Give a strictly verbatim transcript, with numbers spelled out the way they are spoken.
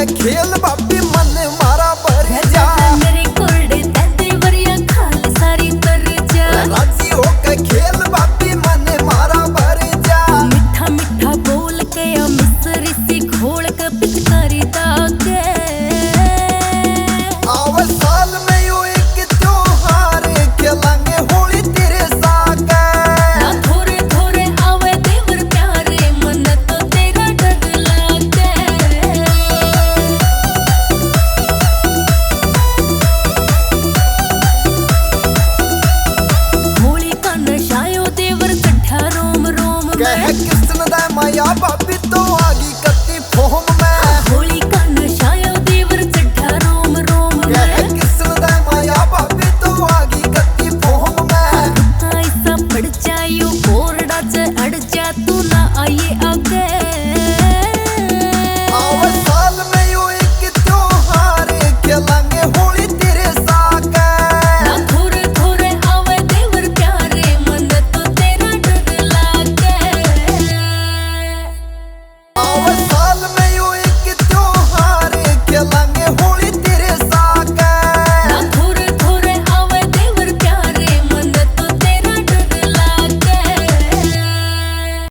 खेल भाभी मन मारा भर जा। मेरे कोरडे ते देवरिया खाल सारी तर जा। राजी होके खेल भाभी मन मारा भर जा। मीठा मीठा बोल के या मिसरी सी घोल के पिचकारी दागे। आवे साल में यो एक त्योहार, खेलांगे होली तेरे सागे। ना थोरे थोरे आवे देवर प्यारे, मन तो तेरा डर लागे। होली का नशायो देवर चढ़ा रोम रोम कह में। कृष्ण दा माया बाप